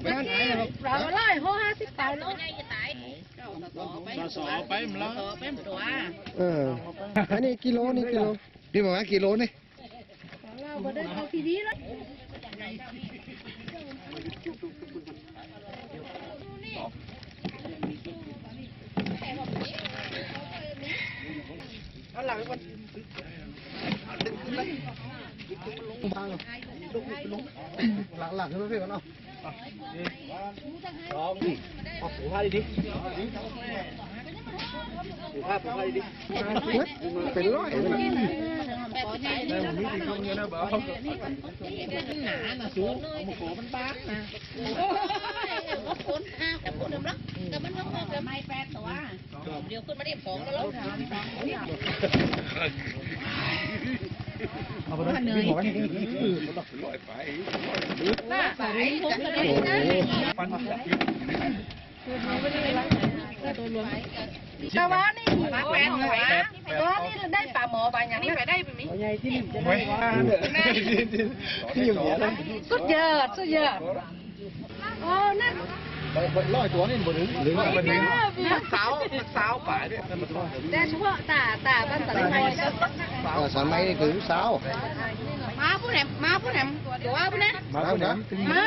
ປາມະລອຍ ຫົກສິບປາຍໂລ. ເອີ ອັນນີ້ກິໂລ ນີ້ກິໂລ ນີ້ປະມານກິໂລນີ້. ເອົາຫຼັງໄປກ່ອນ ດຶງຂຶ້ນເລີຍ ດຶງຂຶ້ນລົງ ຫຼັງ ຫຼັງຂຶ້ນມາເພກ່ອນເນາະ. ເປັນຮ້ອຍເປັນ ແຕ່ວ່ານີ້ ແຕ່ວ່ານີ້ໄດ້ປາໝໍປາຫຍັງນະ ສຸດຍອດ ສຸດຍອດ. ໂອ້ ນັ້ນ ຮ້ອຍຕົວນີ້ບໍ່ເຖິງ ເຖິງ ເຖິງ ເຖິງ ຊາວ ຊາວປາຍເດ້ ແຕ່ສະເພາະຕາ ຕາບ້ານສາໄໝ ເອີ ສາໄໝນີ້ເຖິງຊາວ. ມາພຸ້ນແຫຼະ ມາພຸ້ນແຫຼະ ຕົວພຸ້ນນະ ມາພຸ້ນນະ ມາ.